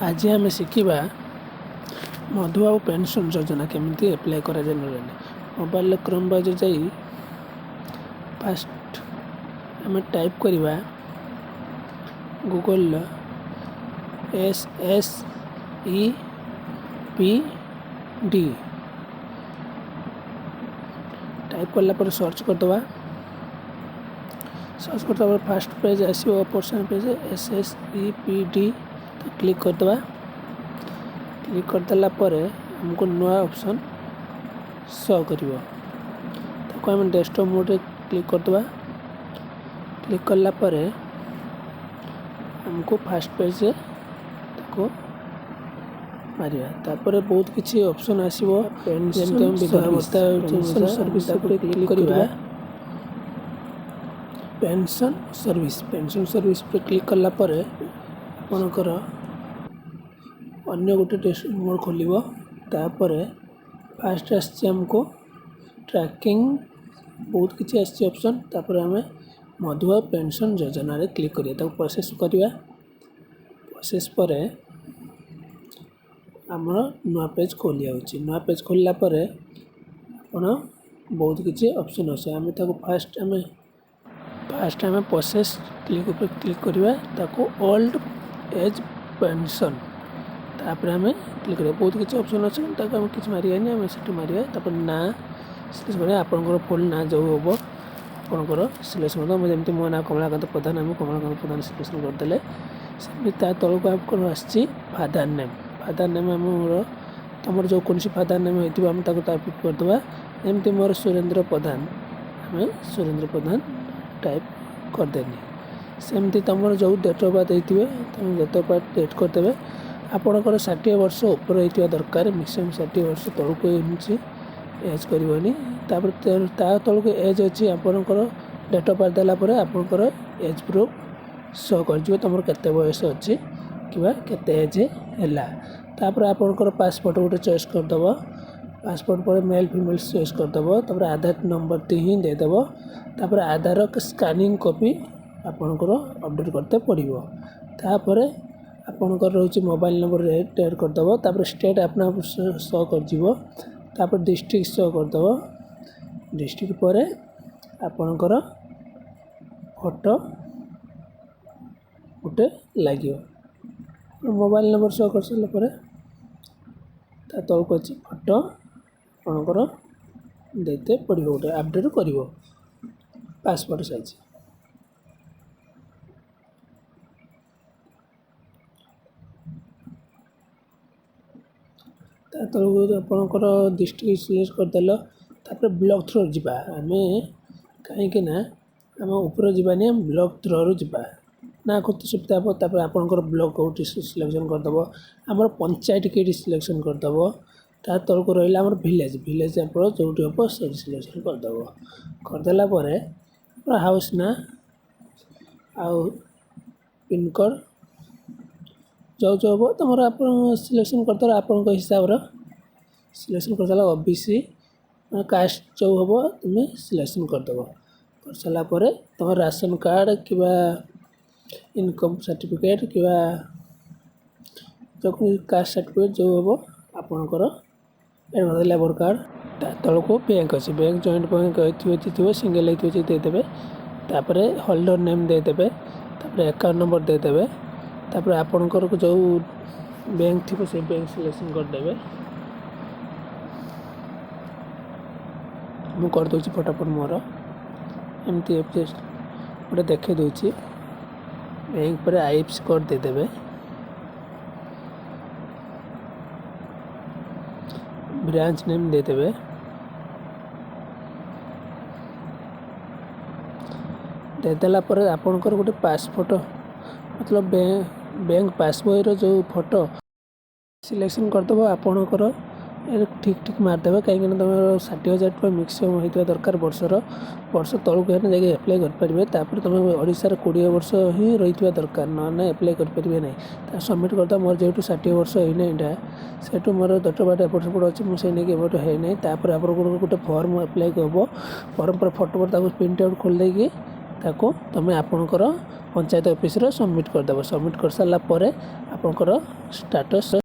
ଆଜି ଆମେ ଶିଖିବା ମଧୁବାବୁ ପେନ୍ସନ୍ ଯୋଜନା କେମିତି ଆପ୍ଲାଏ କରାଯାଏ ଅନଲାଇନ୍। ମୋବାଇଲରେ କ୍ରୋମ୍ ବ୍ରାଉଜର୍ ଯାଇ ଫାଷ୍ଟ ଆମେ ଟାଇପ୍ କରିବା ଗୁଗଲର SSEPD। Type କଲା ପରେ ସର୍ଚ୍ଚ କରିଦେବା। ସର୍ଚ୍ଚ କରିଦେବା ପରେ ଫାଷ୍ଟ ପେଜ୍ ଆସିବ, ପର୍ସନାଲ୍ ପେଜ୍, SSEPD click କରିଦେବା। କ୍ଲିକ୍ କରିଦେଲା ପରେ ଆମକୁ ନୂଆ ଅପସନ୍ ଶୋ କରିବ। ତାକୁ ଆମେ ଡେସ୍କଟପ୍ ମୋଡ଼୍ରେ କ୍ଲିକ୍ କରିଦେବା। କ୍ଲିକ୍ କଲା ପରେ ଆମକୁ ଫାଷ୍ଟ ପେଜ୍ରେ ତାକୁ ମାରିବା। ତାପରେ ବହୁତ କିଛି ଅପସନ୍ ଆସିବ, ଯେମିତି ଆମେ ବିଧବା ଭତ୍ତା, ପେନ୍ସନ୍ ସର୍ଭିସ୍ ଉପରେ କ୍ଲିକ୍ କରିବା। ପେନ୍ସନ୍ ସର୍ଭିସ୍, ପେନ୍ସନ୍ ସର୍ଭିସ୍ ଉପରେ କ୍ଲିକ୍ କଲା ପରେ ଆପଣଙ୍କର ଅନ୍ୟ ଗୋଟେ ଡେସ୍କ ମୋଡ଼ ଖୋଲିବ। ତାପରେ ଫାଷ୍ଟ ଆସିଛି ଆମକୁ ଟ୍ରାକିଂ, ବହୁତ କିଛି ଆସିଛି ଅପସନ୍। ତାପରେ ଆମେ ମଧୁବାବୁ ପେନ୍ସନ୍ ଯୋଜନାରେ କ୍ଲିକ୍ କରିବା, ତାକୁ ପ୍ରୋସେସ୍ କରିବା। ପ୍ରୋସେସ୍ ପରେ ଆମର ନୂଆ ପେଜ୍ ଖୋଲି ଯାଉଛି। ନୂଆ ପେଜ୍ ଖୋଲିଲା ପରେ ଆପଣ ବହୁତ କିଛି ଅପସନ୍ ଅଛି। ଆମେ ତାକୁ ଫାଷ୍ଟ ଆମେ ପ୍ରୋସେସ୍ କ୍ଲିକ୍ ଉପରେ କ୍ଲିକ୍ କରିବା, ତାକୁ ଓଲ୍ଡ ଏଜ୍ ପେନ୍ସନ୍। ତାପରେ ଆମେ କ୍ଲିକ୍ କରିବା। ବହୁତ କିଛି ଅପସନ୍ ଅଛି, ତାକୁ ଆମେ କିଛି ମାରିବାନି, ଆମେ ସେଠି ମାରିବା। ତାପରେ ନାଁ ସିଲେକ୍ସନ୍ କରିବା। ଆପଣଙ୍କର ଫୁଲ୍ ନାଁ ଯେଉଁ ହେବ ଆପଣଙ୍କର ସିଲେକ୍ସନ୍ କରିଦେବ। ମୁଁ ଯେମିତି ମୋ ନାଁ କମଳାକାନ୍ତ ପ୍ରଧାନ, ଆମେ କମଳାକାନ୍ତ ପ୍ରଧାନ ସିଲେକ୍ସନ୍ କରିଦେଲେ। ସେମିତି ତା ତଳକୁ ଆପଣଙ୍କର ଆସିଛି ଫାଦର ନେମ୍। ଫାଦର ନେମ୍ ଆମର ତୁମର ଯେଉଁ କୌଣସି ଫାଦର ନେମ୍ ହେଇଥିବ, ଆମେ ତାକୁ ଟାଇପ୍ କରିଦେବା। ଏମିତି ମୋର ସୁରେନ୍ଦ୍ର ପ୍ରଧାନ, ଆମେ ସୁରେନ୍ଦ୍ର ପ୍ରଧାନ ଟାଇପ୍ କରିଦେଲି। ସେମିତି ତୁମର ଯେଉଁ ଡେଟ୍ ଅଫ୍ ବାର୍ଥ ହେଇଥିବେ, ତୁମେ ଡେଟ୍ ଅଫ୍ ବାର୍ଥ ଡେଟ୍ କରିଦେବେ। ଆପଣଙ୍କର 60 ବର୍ଷ ଉପରେ ହେଇଥିବା ଦରକାର ମ୍ୟାକ୍ସିମମ୍। 60 ବର୍ଷ ତଳକୁ ହେଉଛି ଏଜ୍ କରିବନି। ତାପରେ ତା ତଳକୁ ଏଜ୍ ଅଛି। ଆପଣଙ୍କର ଡେଟ୍ ଅଫ୍ ବାର୍ଥ ଦେଲା ପରେ ଆପଣଙ୍କର ଏଜ୍ ପ୍ରୁଫ୍ ଶୋ କରିଯିବ, ତୁମର କେତେ ବୟସ ଅଛି କିମ୍ବା କେତେ ଏଜ୍ ହେଲା। ତାପରେ ଆପଣଙ୍କର ପାସପୋର୍ଟ ଗୋଟେ ଚଏସ୍ କରିଦେବ। ପାସପୋର୍ଟ ପରେ ମେଲ୍ ଫିମେଲ୍ ଚଏସ୍ କରିଦେବ। ତାପରେ ଆଧାର ନମ୍ବରଟି ହିଁ ଦେଇଦେବ। ତାପରେ ଆଧାର ସ୍କାନିଂ କପି ଆପଣଙ୍କର ଅପଡ଼େଟ୍ କରତେ ପଡ଼ିବ। ତାପରେ ଆପଣଙ୍କର ରହୁଛି ମୋବାଇଲ୍ ନମ୍ବର ଏଡ଼୍ କରିଦେବ। ତାପରେ ଷ୍ଟେଟ୍ ଆପଣ ଶୋ କରିଯିବ। ତାପରେ ଡିଷ୍ଟ୍ରିକ୍ଟ ଶୋ କରିଦେବ। ଡିଷ୍ଟ୍ରିକ୍ଟ ପରେ ଆପଣଙ୍କର ଫଟୋ ଗୋଟେ ଲାଗିବ। ମୋବାଇଲ୍ ନମ୍ବର ଶୋ କରିସାରିଲା ପରେ ତା ତଳକୁ ଅଛି ଫଟୋ, ଆପଣଙ୍କର ଦେଇତେ ପଡ଼ିବ ଗୋଟେ ଅପଡ଼େଟ୍ କରିବ ପାସପୋର୍ଟ ସାଇଜ୍। ତା ତଳକୁ ଆପଣଙ୍କର ଡିଷ୍ଟ୍ରିକ୍ଟ ସିଲେକ୍ଟ କରିଦେଲ। ତାପରେ ବ୍ଲକ୍ ଥ୍ରୋ ଯିବା ଆମେ, କାହିଁକି ନା ଆମ ଉପରେ ଯିବାନି, ଆମେ ବ୍ଲକ୍ ଥ୍ରୋରୁ ଯିବା ନା କେତେ ସୁବିଧା ହେବ। ତାପରେ ଆପଣଙ୍କର ବ୍ଲକ୍ କେଉଁଠି ସିଲେକ୍ସନ୍ କରିଦେବ। ଆମର ପଞ୍ଚାୟତ କେଉଁଠି ସିଲେକ୍ସନ୍ କରିଦେବ। ତା ତଳକୁ ରହିଲା ଆମର ଭିଲେଜ୍। ଭିଲେଜ୍ ଆପଣ ଯେଉଁଠି ହେବ ସେଇଠି ସିଲେକ୍ସନ୍ କରିଦେବ। କରିଦେଲା ପରେ ହାଉସ୍ ନା ଆଉ ପିନ୍କୋଡ଼୍ ଯେଉଁ ଯେଉଁ ହେବ ତୁମର ଆପଣ ସିଲେକ୍ସନ୍ କରିଦେଲେ, ଆପଣଙ୍କ ହିସାବର ସିଲେକ୍ସନ୍ କରିଦେଲା। OBC କାଷ୍ଟ ଯେଉଁ ହେବ ତୁମେ ସିଲେକ୍ସନ୍ କରିଦେବ। କରିସାରିଲା ପରେ ତୁମ ରାସନ କାର୍ଡ଼ କିମ୍ବା ଇନକମ୍ ସାର୍ଟିଫିକେଟ୍ କିମ୍ବା ଯେକୌଣସି କାଷ୍ଟ ସାର୍ଟିଫିକେଟ୍ ଯେଉଁ ହେବ ଆପଣଙ୍କର, ଲେବର୍ କାର୍ଡ଼। ତା ତଳକୁ ବ୍ୟାଙ୍କ ଅଛି। ବ୍ୟାଙ୍କ ଜଏଣ୍ଟ ବ୍ୟାଙ୍କ ହେଇଥିବ ଥିବ, ସିଙ୍ଗଲ୍ ହେଇଥିବ ଯଦି ଦେଇଦେବେ। ତାପରେ ହୋଲ୍ଡର ନେମ୍ ଦେଇଦେବେ। ତାପରେ ଆକାଉଣ୍ଟ ନମ୍ବର ଦେଇଦେବେ। ତାପରେ ଆପଣଙ୍କର ଯେଉଁ ବ୍ୟାଙ୍କ ଥିବ ସେଇ ବ୍ୟାଙ୍କ ସିଲେକ୍ସନ୍ କରିଦେବେ। ମୁଁ କରିଦେଉଛି ଫଟାଫଟ ମୋର, ଏମିତି ଗୋଟେ ଦେଖାଇ ଦେଉଛି। ବ୍ୟାଙ୍କ ପରେ IFSC code ଦେଇଦେବେ। ବ୍ରାଞ୍ଚ ନେମ୍ ଦେଇଦେବେ। ଦେଇଦେଲା ପରେ ଆପଣଙ୍କର ଗୋଟେ ପାସପୋର୍ଟ, ମତଲବ ବ୍ୟାଙ୍କ ପାସବହିର ଯେଉଁ ଫଟୋ ସିଲେକ୍ସନ୍ କରିଦେବ। ଆପଣଙ୍କର ଠିକ୍ ଠିକ୍ ମାରିଦେବେ, କାହିଁକିନା ତୁମର 60,000 ଟଙ୍କା ମ୍ୟାକ୍ସିମମ୍ ହେଇଥିବା ଦରକାର ବର୍ଷର। ବର୍ଷ ତଳକୁ ହେଲେ ଯାଇକି ଆପ୍ଲାଏ କରିପାରିବେ। ତାପରେ ତୁମେ ଓଡ଼ିଶାରେ 20 ବର୍ଷ ହିଁ ରହିଥିବା ଦରକାର, ନହେଲେ ଆପ୍ଲାଏ କରିପାରିବେ ନାହିଁ। ତା ସବମିଟ୍ କରିଦେବ। ମୋର ଯେହେତୁ 60 ବର୍ଷ ହେଇନାହିଁ ଏଇଟା, ସେଠୁ ମୋର ଡେଟ୍ ଅଫ୍ ବାର୍ଥ ଏପଟ ସେପଟ ଅଛି, ମୁଁ ସେଇ ନେଇକି ଏପଟ ହେଇନାହିଁ। ତାପରେ ଆପଣଙ୍କର ଗୋଟେ ଫର୍ମ ଆପ୍ଲାଏ ହେବ। ଫର୍ମ ପରେ ଫଟୋ ପରେ ତାକୁ ପ୍ରିଣ୍ଟ ଆଉଟ୍ ଖୋଲିଦେଇକି ତାକୁ ତୁମେ ଆପଣଙ୍କର ପଞ୍ଚାୟତ ଅଫିସରେ ସବମିଟ୍ କରିଦେବ। ସବମିଟ୍ କରିସାରିଲା ପରେ ଆପଣଙ୍କର ଷ୍ଟାଟସ୍